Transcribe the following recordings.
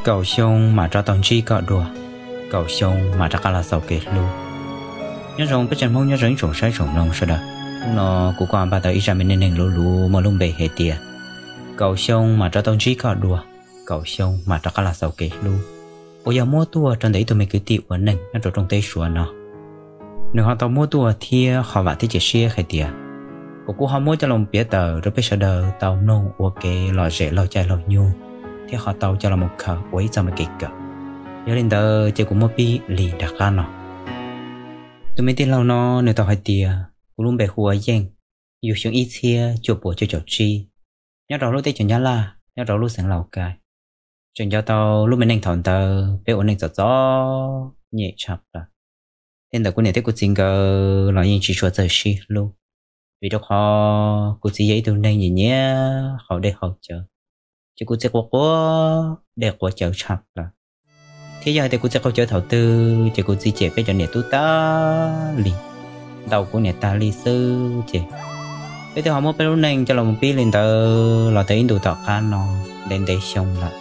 Kaum xyoo mam rov tau ntsib koj dua, kaum xyoo mam rov qab los xaus kev hlub. Nyob zoo peb tsev Hmoob, nyob zoo ib tsoom saib tsoom mloog sawv daws. Hnub no kuv kuj npaj tau ib zaj me neej neeg luv luv muaj lub npe hais tias kaum xyoo mam rov tau ntsib koj dua, kaum xyoo mam rov qab los xaus kev hlub, uas yog muab tuaj rau ntawm ib tug me kwv tij ua neej nyob rau rooj teb Suav no. Nws ho tau muab tuaj thiab ho vam thiab cia siab hais tias kom kuv ho muab coj los piav tawm rau peb sawv daws tau mloog ua kev lom zem laug caij laug nyoog, thiab ho tau coj los mus khaws ua ib txoj me kev kawm. Yog li ntawd ces kuv muab pib li nram qab no. Tus me tij laug no nws tau hais tias kuv lub npe hu ua Yeej, yug xyoo ib txhiab cuaj puas cuaj caum tsib, nyob rau lub teb chaws Nyab Laj, nyob rau lub xeev Laus Kais. Tseem nco tau lub me neej thaum ntawd peb ua neej txom txom nyem tshaj plaws. Tej ntawm kuv niam thiab kuv txiv nkawd los yeej tsis tshua txawj sib hlub, vim rau qhov kuv txiv yog ib tug neeg nyiam nyiam haus dej haus cawv, ces kuv txiv quav quav dej quav cawv tshaj plaws. Thiab yog hais tias kuv txiv qaug cawv thaum twg ces kuv txiv cem peb cov niam tub tag li, ntaus kuv niam tag li xwb ces peb twb ho muab peb lub neej coj los mus pib li ntawd los tau ib ntus tom qab no ntev ntev xyoo lawm.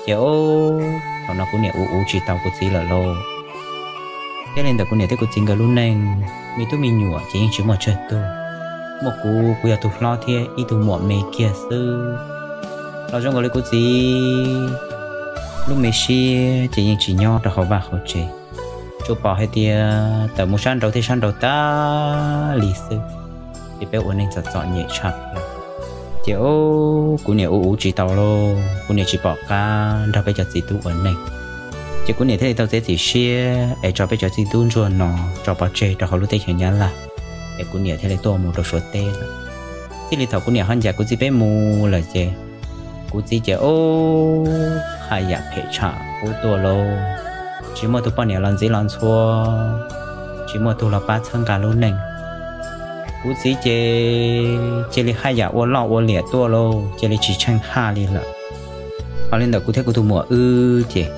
Ces thaum no kuv niam ua ua tsis tau kuv txiv lawm lauj. Thiab li ntawm kuv niam thiab kuv txiv nkawd lub neej, me tub me nyuam ces yeej tsis muaj tsawg tug, muaj kuv, kuv yog tus hlob thiab ib tug muam me kiag xwb. Los zoo nkaus li kuv txiv lub me siab ces yeej tsis nyob rau hauv vaj hauv tsev, tsuas pom hais tias tawm mus sab nraud thiab sab nraud tag li xwb. Ces peb ua neej txom txom nyem tshaj plaws. Ces kuv niam ua ua tsis tau lauj, kuv niam tsis pom qab nrog peb cov txiv tub ua neej. Ces kuv niam thiaj li tau txiav txim siab es tso peb cov txiv tub ntsuag no tso pov tseg rau hauv lub teb chaws Nyab Laj, es kuv niam thiaj li tuaj mus rau Suav teb lawm. Txij li thaum kuv niam ho ncaim kuv txiv peb mus lawm ces kuv txiv ces haj yam phem tshaj qub tuaj lauj. Tsis muaj tus poj niam los ntxiv los ntxhua, tsis muaj tug los pab txhawb nqa lub neej. Kuv txiv ces cia li haj yam ua loj ua liam tuaj lauj, cia li tsis tsheej haj li lawm. Ho li ntawm kuv thiab kuv tus muam wb ces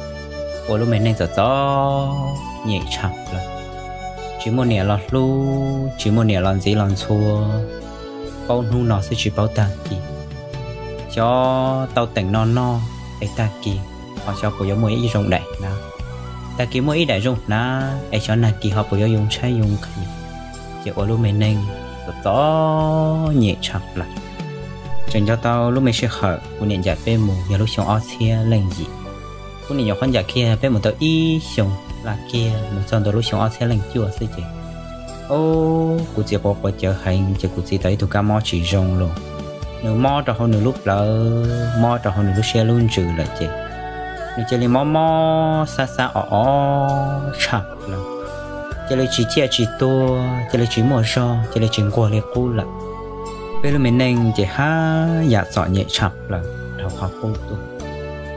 ua lub me neej txom txom nyem tshaj plaws, tsis muaj niam los hlub, tsis muaj niam los ntxiv los ntxhua, paub hnub no xwb tsis paub tag kis. Xyov tau teem no noj es tag kis ho xyov puas yuav muaj ib zoo daim hnav, tag kis muaj ib daim zoo hnav es xyov nag kis ho puas yuav yoo tshaib yoo nqhis. Ces ua lub me neej txom txom nyem tshaj plaws. Tseem nco tau lub me sij hawm kuv niam ncaim peb mus yog lub xyoo ob txhiab leej yim. Kuv niam nyuam qhuav ncaim kiag peb mus tau ib xyoo laj kiag mus txog ntua lub xyoo ob txhiab leej cuaj xwb ces, o, kuv txiv quav quav cawv heev ces kuv txiv tau ib tug kab mob tsis zoo lauj. Nws mob rau hauv nws lub plawv, mob rau hauv nws lub siab lub ntsws lawm ces nws cia li mob mob xab xab o o tshaj plaws, cia li tsis ciaj tsis tuag, cia li tsis muaj zog, cia li tsis nquag li qub lawm. Peb lub me neej ces haj yam txom nyem tshaj plaws dhau qhov qub tuaj.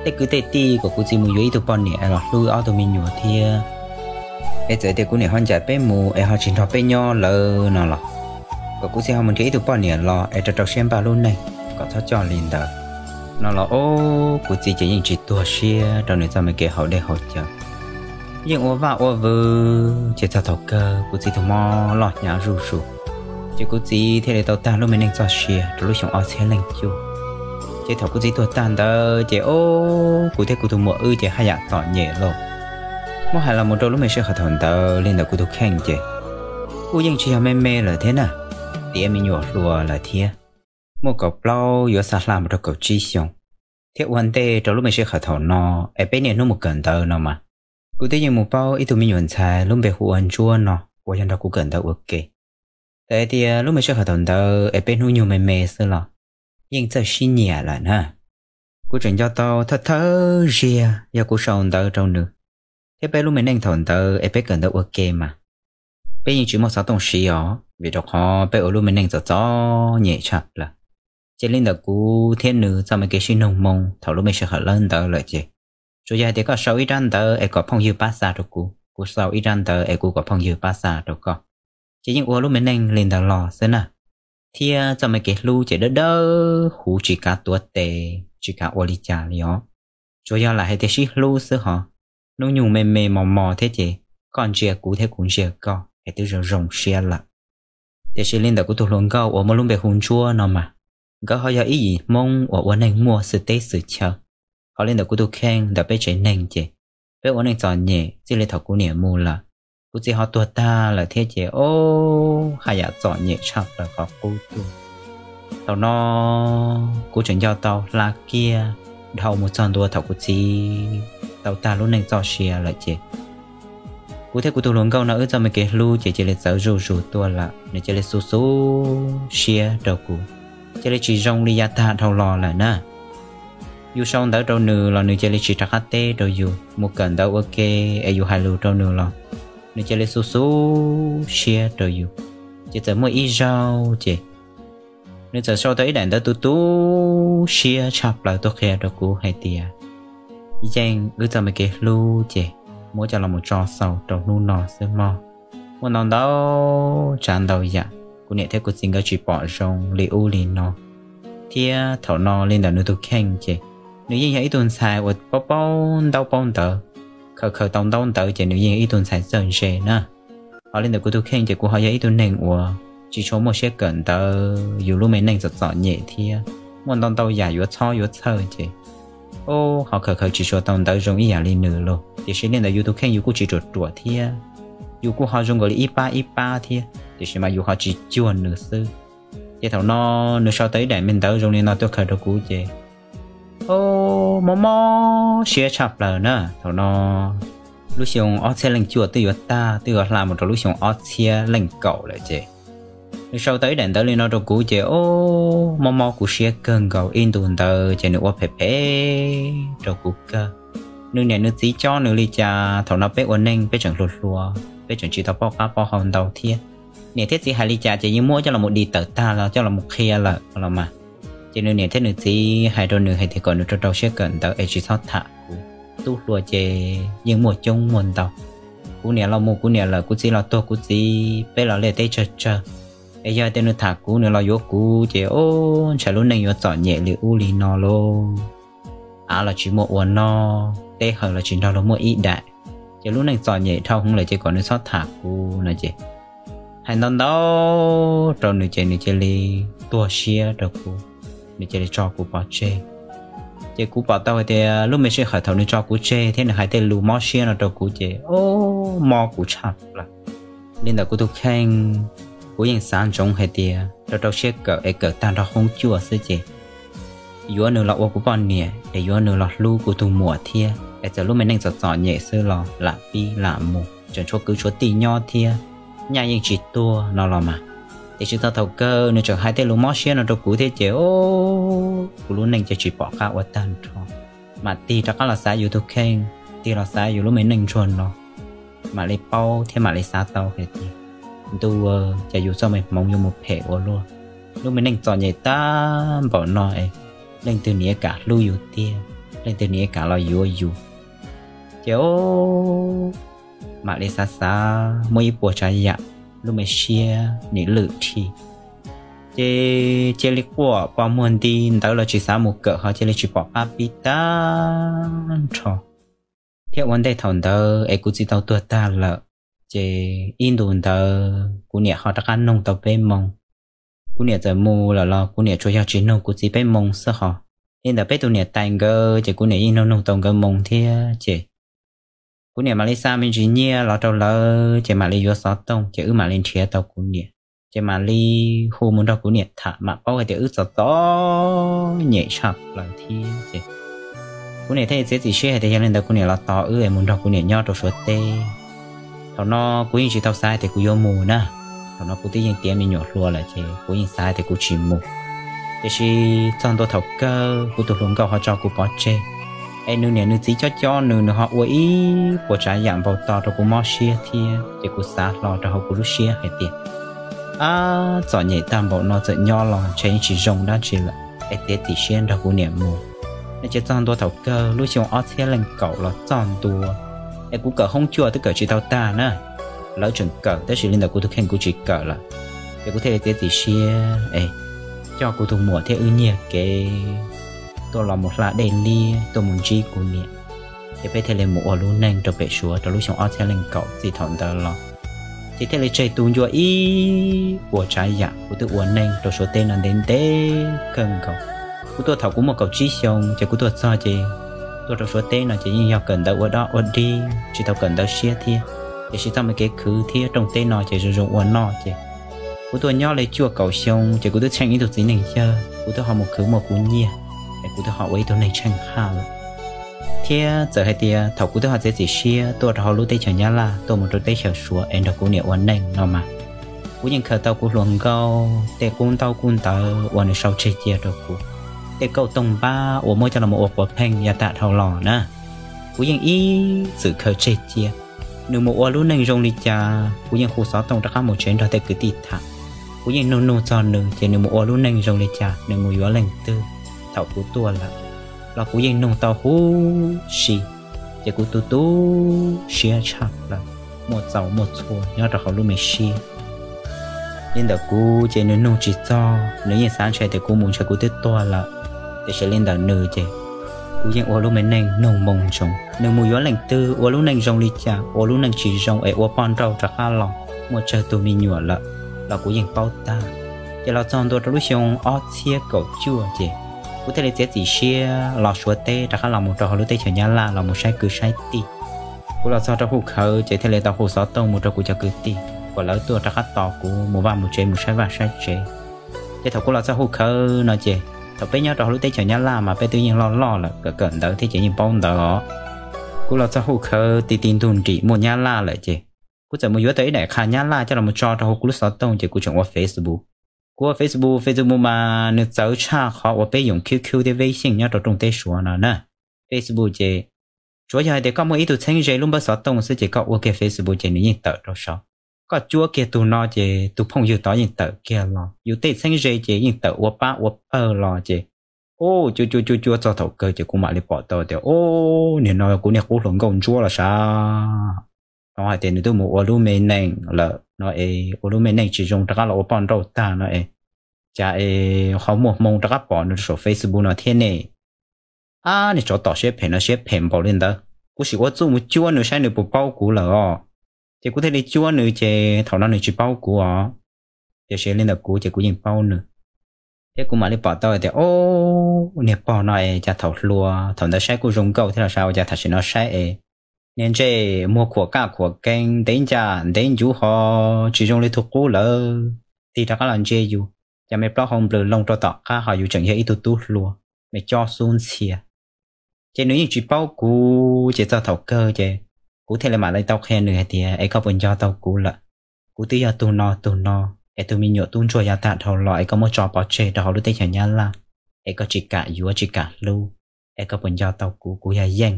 Tej kwv tej tij kom kuv txiv mus yuav ib tug poj niam los hlub ob tug me nyuam thiab, es txawm tias kuv niam ho ncaim peb mus es ho tsis nrog peb nyob lawm no los, kom kuv txiv ho mus nrhiav ib tug poj niam los es rau rau siab npaj lub neej kom txhob coj li ntawd no los, o, kuv txiv ces yeej tsis tuag siab rau nws txoj me kev haus dej haus cawv. Yeej ua vaj ua vws ces txog thaum kawg kuv txiv tus mob loj hnyav zuj zus, ces kuv txiv thiaj li tau tag lub me neej txoj sia rau lub xyoo ob txhiab leej cuaj. Ces thaum kuv txiv tuag tag ntawd ces, o, kuv thiab kuv tus muam wb ces haj yam txom nyem lauj. Muab hais los mus rau lub me sij hawm thaum ntawd li ntawm kuv tus kheej ces kuj yeej tsis yog me me lawm thiab na, tiav me nyuam hluas lawm thiab, muaj kaum plaub yuav xa hla mus rau kaum tsib xyoo, thiab ua ntej rau lub me sij hawm thaum no es peb niaj hnub mus kawm ntawv no mas, kuv twb yeej mus paub ib tug me nyuam ntxhais lub npe hu ua Ntsuab no uas yog nrog kuv kawm ntawv ua ke. Txawm hais tias lub me sij hawm thaum ntawd es peb hnub nyoog me me xwb los yeej txawj sib nyiam lawm na. Kuv tseem nco tau thawj thawj ziag yog kuv sau ntawv rau nws, thiab peb lub me neej thaum ntawd es peb kawm ntawv ua ke mas peb yeej tsis muaj xov tooj siv os, vim rau qhov peb ua lub me neej txom txom nyem tshaj plaws. Ces li ntawm kuv thiab nws txoj me kev sib noog moo thaum lub me sij hawm lawm ntawd lawm ces, tsuas yog hais tias koj sau ib rab ntawv es kom phooj ywg pab xa rau kuv, kuv sau ib rab ntawv es kuv kom phooj ywg pab xa rau koj, ces yeej ua lub me neej li ntawd los xwb na. Thiab txoj me kev hlub ces dawb dawb huv, tsis kav tuav tes, tsis kav ua li cas li os. Tsuas yog lam hais tias sib hlub xwb hos, hnub nyoog me me mos mos thiab ces koj ntsia kuv thiab kuv ntsia koj es twb zoo zoo siab lawm. Tiam sis li ntawm kuv tus hluas nkauj uas muaj lub npe hu Ntsuab no mas, nkawd ho yog ib yim Hmoob uas ua neeg muaj xwm teb xwm chaw, Hos li ntawm kuv tus kheej ntawm peb tsev neeg ces peb ua neej txom nyem txij li thaum kuv niam mus lawm. Kuv txiv ho tuag tag lawm thiab ces ob haj yam txom nyem tshaj plaws qhov qub tuaj. Thaum no kuv tseem nco tau hla kiag dhau mus txog ntua thaum kuv txiv tau tag lub neej txoj sia lawm ces kuv thiab kuv tus hluas nkauj no wb txoj me kev hlub ces cia li txawv zuj zus tuaj lawm. Nws cia li xu xub siab rau kuv, cia li tsis zoo li yav tag dhau los lawm na. Yus sau ntawv rau nws los nws cia li tsis rov qab teb rau yus, mus kawm ntawv ua ke es yus hais lus rau nws los nws cia li xu xub siab rau yus. Ces txawm muaj ib zaug ces nws txawm sau tau ib daim ntawv tu tu siab tshaj plaws tuaj qhia rau kuv hais tias yeej wb txoj me kev hlub ces muab coj los mus tso xaus rau hnub no xwb mog. Muaj ntau ntau tsav ntau yam kuv niam thiab kuv txiv nkawd tsis pom zoo li ub li no, thiab thaum no li ntawm nws tus kheej ces nws yeej yog ib tug ntxhais uas paub paub ntaub paub ntawv, khaws khaws tau ntaub ntawv ces nws yeej yog ib tug ntxhais txawj ntse na. Hos li ntawm kuv tus kheej ces kuv ho yog ib tug neeg uas tsis tshua muaj siab kawm ntawv, yus lub me neej txom txom nyem thiab muaj ntau ntau yam yuav txhob yuav txhawj ces ob hov khaws khaws tsis tshua tau ntawv zoo ib yam li nws lauj. Tiam sis li ntawm yus tus kheej yus kuj tsis ruam ruam thiab, yus kuj ho zoo nkaus li ib pab ib pab thiab, tiam sis mas yus ho tsis cuag nws xwb. Ces thaum no nws sau tau ib daim me ntawv zoo li no tuaj khaws rau kuv ces mob mob siab tshaj plaws na. Thaum no lub xyoo ob txhiab leej cuaj twb yuav tag, twb yuav hla mus rau lub xyoo ob txhiab leej kaum lawm ces nws sau tau ib daim ntawv li no rau kuv ces ob mob mob kuv siab kawg nkaus. Ib ntu ntawd ces nws ua phem phem rau kuv kawg. Nws niam nws txiv cob nws li cas, thaum no peb ua neej peb tseem hluas hluas, peb tseem tsis tau paub qab paub hau ntau thiab. Niam thiab txiv hais li cas ces yeej muab coj los mus di tawm tag los coj los mus qhia lawm los mas. Ces nws niam thiab nws txiv hais rau nws hais tias kom nws rau rau siab kawm ntawv es tsis txhob tham kuv. Tub hluas ces yeej muaj coob muaj ntau. Kuv niam los mus kuv niam lawm, kuv txiv los tuag kuv txiv, peb los liaj teb tsawg tsawg. Es yog tias nws tham kuv, nws los yuav kuv ces ob ntshai lub neej yuav txom nyem li ub li no lauj. Av los tsis muaj ua noj, teb hawm los tsis nrog luag muaj ib daim, ces lub neej txom nyem dhau hwv lawm ces kom nws txhob tham kuv no ces hais ntau ntau rau nws ces nws cia li tuag siab rau kuv, nws cia li tso kuv pov tseg. Ces kuv pom tau hais tias lub me sij hawm thaum nws tso kuv tseg thiab nws hais tej lus mob siab no rau kuv ces ob mob kuv tshaj plaws. Li ntawm kuv tus kheej, kuv yeej xav ntsoov hais tias rau rau siab kawm es kawm tag nrho hoob cuaj xwb ces yuav nws los ua kuv poj niam es yuav nws los hlub kuv tus muam thiab es txawm lub me neej txom txom nyem xwb los lam pib lam mus, tseem tshuav kwv tshuav tij nyob thiab, nyaj yeej tsis tuag no los mas. Tiam sis txog thaum kawg nws tseem hais tej lus mob siab no rau kuv thiab ces kuv lub neej ces tsis pom qab ua tag nrho. Mam tig rov qab los xav yus tus kheej, tig los xav yus lub me neej ntsuag no, mam li paub thiab mam li xav tau hais tias ntuj, cas yus txoj me hmoov yuav mus phem ua luaj. Lub me neej txom nyem tag npaum no es leej twg niam kam hlub yus tiag, leej twg niam kam los yuav yus. Ces mam li xav xav muaj ib puas tsav yam, lub me siab nim lwm dhi. Ces cia li quaj pos muag nti, ntawv los tsis xav mus kawm ho cia li tsis pom qab pib tag nrho. Thiab ua ntej thaum ntawd es kuv txiv tau tuag tag lawm, ces ib ntu ntawd kuv niam ho rov qab nug tau peb moo. Kuv niam txawm mus lawm los kuv niam tsuas yog tsis nug kuv txiv peb moo xwb hos. Li ntawm peb tus niam tais nkawd ces kuv niam yeej nug nug tau nkawd moo thiab ces kuv niam mam li xa me ntsis nyiaj los rau lawv ces mam li yuav xov tooj ces wb mam li nrhiav tau kuv niam, ces mam li hu mus nrog kuv niam tham mam paub hais tias wb txom txom nyem tshaj plaws thiab ces kuv niam thiaj txiav txim siab hais tias yog li ntawd kuv niam los tos wb es mus nrog kuv niam nyob rau Suav teb. Thaum no kuv yeej tsis tau xav hais tias kuv yuav mus na, thaum no kuv twb yeej tiav me nyuam hluas lawm ces kuv yeej xav hais tias kuv tsis mus. Tiam sis txog ntua thaum kawg kuv tus hluas nkauj ho tso kuv pov tseg, es nws niam nws txiv cob cob nws, nws ho ua ib puas tsav yam npau taws rau kuv mob siab thiab ces kuv xav hlo rau hauv kuv lub siab hais tias ab, txom nyem tag npaum no txawm nyob los ntshe yeej tsis zoo dab tsi lawm es txiav txim siab nrog kuv niam mus. No ces txog ntua thaum kawg lub xyoo ob txhiab leej kaum los txog ntua, es kuv kawm hoob cuaj twb kawm tsis tau tag na. Lawv tseem kawm tab sis li ntawm kuv tus kheej kuv tsis kawm lawm, ces kuv thiaj li txiav txim siab es coj kuv tus muam thiab wb nyiag kev tuaj los mus hla dej liab tuaj mus ntsib kuv niam, ces peb thiaj li mus ua lub neej rau pem Suav rau lub xyoo ob txhiab leej kaum txij thaum ntawd los. Ces thiaj li tseg tu ncua ib puas tsav yam kuv twb ua neej rau Suav teb no ntev ntev kawg nkaus. Kuv tuaj thaum kuv muaj kaum tsib xyoo ces kuv tuaj txog ces Tuaj rau Suav teb no ces yeej yog kawm ntawv ua dab ua dig, tsis tau kawm ntawv siab thiab. Tiam sis txoj me kev khwv thiab rooj teb no ces zoo zoo ua noj ces kuv tuaj nyob li cuaj kaum xyoo ces kuv twb tsheej ib tug txiv neej yawg, kuv twb ho mus khwv muaj kuv nyiaj, es kuv twb ho ua ib tug neeg tsheej haj lawm. Thiab txawm hais tias thaum kuv twb ho txiav txim siab tuaj rau hauv lub teb chaws Nyab Laj tuaj mus rau teb chaws Suav es nrog kuv niam ua neej no mas, kuv yeej khaws tau kuv hluas nkauj tej qub ntaub qub ntawv uas nws sau tseg cia rau kuv, tej kauj toog npab uas muab coj los ua quav pheej yav tag dhau los na. Kuv yeej ib txwm khaws tseg cia. Nws mus ua lub neej zoo li cas kuv yeej hu xov tooj rov qab mus tsev nrog tej kwv tij tham. Kuv yeej nug nug txog nws ces nws mus ua lub neej zoo li cas, nws mus yuav leej twg thaum kuv tuaj lawm, los kuv yeej nug tau huv si. Ces kuv tu tu siab tshaj plaws, muaj txaus muaj txhua nyob rau hauv lub me siab. Li ntawm kuv ces nws nug tsis txog, nws yeej xav ntshe tias kuv mus ntshe kuv twb tuag lawm. Tiam sis li ntawm nws ces kuv yeej ua lub me neej nug moo ntsoov. Nws mus yuav leej twg, ua lub neej zoo li cas, ua lub neej tsis zoo es ua poj nrauj rov qab los muaj tsawg tus me nyuam lawm los kuv yeej paub tag. Ces los txog ntua rau lub xyoo ob txhiab kaum cuaj ces kuv thiaj li txiav txim siab los Suav teb rov qab los mus rau hauv lub teb chaws Nyab Laj los mus saib kwv saib tij. Kuv los txog rau hu khawv ces thiaj li tau hu xov tooj mus rau kuv cov kwv tij kom lawv tuaj rov qab tos kuv mus vaj mus tsev, mus saib vaj saib tsev. Ces thaum kuv los txog hu khawv no ces thaum peb nyob rau hauv lub teb chaws Nyab Laj mas peb twb yeej loj loj lawm, kawm kawm ntawv thiab ces yeej paub ntawv os. Kuv los txog hu khawv ti ti ntug nrim muaj Nyab Laj lawm ces kuv txawm mus yuav tau ib daim qha Nyab Laj coj los tso rau hauv kuv lub xov tooj ces kuv tseem ua Facebook. Kuv ua Facebook, Facebook mas nws txawv tshaj qhov uas peb yoom Q Q thiab Weixin nyob rau rooj teb Suav no na. Facebook ces tsuav yog hais tias koj muaj ib tug txheeb ze lub npawb xov tooj xwb ces koj ua kiag Facebook ces nws yeej tawm rau saud. Koj cuab kiag tus no ces tus phooj ywg tod yeej tawm kiag los, yus tej txheeb ze ces yeej tawm ua pab ua pawg los ces, u, cuab cuab cuab cuab txog thaum kawg ces kuv mam li pom tau tias, u, niag no kuv niag qub hluas nkauj ntsuab los sav. Thaum hais tias nws twb mus ua lub me neej lawm no es, ua lub me neej tsis zoo rov qab los ua poj nrauj tag no es, cas es ho muaj hmoo rov qab pom nws rau saum Facebook no thiab ne? Ab, niag tsov tom siab phem no siab phem npaum li ntawd, kuv sim ua txuj mus cuab nws saib nws puas paub kuv lawm os. Ces kuv thiaj li cuab nws ces thaum no nws tsis paub kuv os, tiam sis li ntawm kuv ces kuv yeej paub nws. Thiab kuv mam li pom tau tias, o, niag pog no es cas thaum hluas thaum ntawd saib kuj zoo nkauj thiab los sav, ua cas tam sim no saib es niag ntsej muag khuam kaj khuam keeb, ntev ncaj ntev ncuv ho tsis zoo li tug qub lawm. Tig rov qab los ntsia yus, cas me plaub hau nplws loo rau tom qab ho yus tseem yog ib tug tub hluas me cob xub ntxhias. Ces nws yeej tsis paub kuv ces txog thaum kawg ces kuv thiaj li mam li tau qhia nws hais tias, es koj puas nco tau kuv lawm? Kuv twb yog tug no tug no, es tus me nyuam tub ntsuag yav tag dhau los es koj muab tso pov tseg rau hauv lub teb chaws Nyab Laj, es koj tsis kam yuav tsis kam hlub, es koj puas nco tau kuv? Kuv yog Yeej.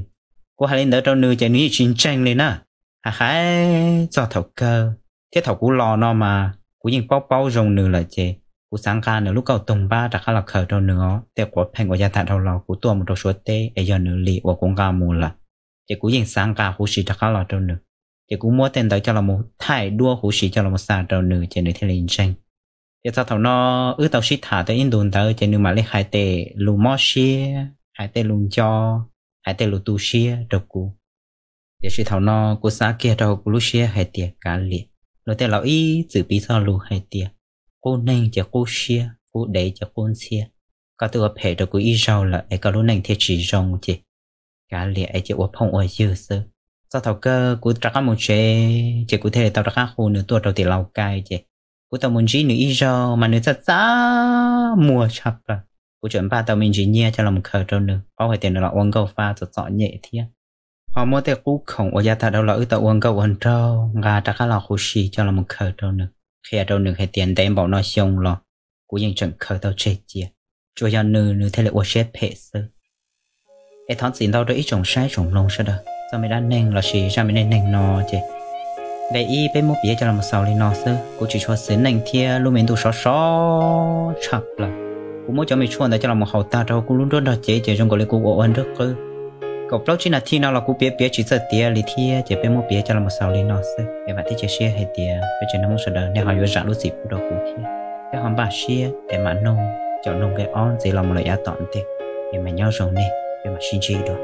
Kuv hais li ntawd rau nws ces nws yeej tsis ntseeg li na. Hais hais txog thaum kawg thiab thaum kuv los no mas kuv yeej paub paub zoo nws lawm ces kuv xav nqa nws lub kauj toog npab rov qab los khaws rau nws os. Tej quav pheej uas yav tag dhau los kuv tuaj mus rau Suav teb es yog nws li uas kuv nqa mus lawm, ces kuv yeej xav nqa huv si rov qab los rau nws. Ces kuv muab tej ntawd coj los mus thaij duab huv si coj los mus xa rau nws ces nws thiaj li ntseeg. Ces txog thaum no wb tau sib tham tau ib ntus ntawd ces nws mam li hais tej lus mob siab, hais tej lus nco, hais tej lus tu siab rau kuv. Tiam sis thaum no kuv xav kiag rau hauv kuv lub siab hais tias kav liam, luag tej laus ib txwm piv txoj lus hais tias qub neeg ces qub siab, qub dev ces qub ntxhiab. Koj twb ua phem rau kuv ib zaug lawm es koj lub neej thiaj tsis zoo ces kav liam es cia ua phooj ua ywg xwb. Txog thaum kawg kuv rov qab mus tsev ces kuv thiaj li tau rov qab hu nws tuaj rau tim Laus Kais ces kuv tau mus ntsib nws ib zaug mas nws txaj txaj muag tshaj plaws. Kuv tseem npaj tau me ntsis nyiaj coj los khaws rau nws, paub hais tias nws los ua nkauj fa txom txom nyem thiab. Ho muab tej qub khoom uas yav tag dhau los wb tau ua nkauj ua nraug nqa rov qab los huv si coj los khaws rau nws, qhia rau nws hais tias ntev npaum no xyoo los kuv yeej tseem khaws tau tseg cia, tsuas yog nws nws thiaj li ua siab phem xwb. Es thov txim ntau rau ib tsoom saib tsoom mloog sawv daws, txoj me dab neeg lossis zaj me neej neeg no ces nqe ib peb muab piav coj los xaus li no xwb, kuv tsis tshua xwm neej thiab lub me ntuj sov sov tshaj plaws. Kuv muab cov me tshuaj ntawd coj los haus tag rau kuv lub nruab nrog cev ces zoo nkaus li kuv ua ua nruab qwb. Kaum plaub tsib nas thi no los kuv piav piav tsis txawj tiav li thiab ces peb muab piav coj los xaus li no xwb. Es vam thiab cia siab hais tias peb tsev neeg Hmoob sawv daws nej ho yuav zam lub txim pub rau kuv thiab, peb ho npaj siab es mam nug caum nug nqe ob ntxiv los mus lawm yav tom ntej. Es mas nyob zoo nej, peb mam sib ntsib dua.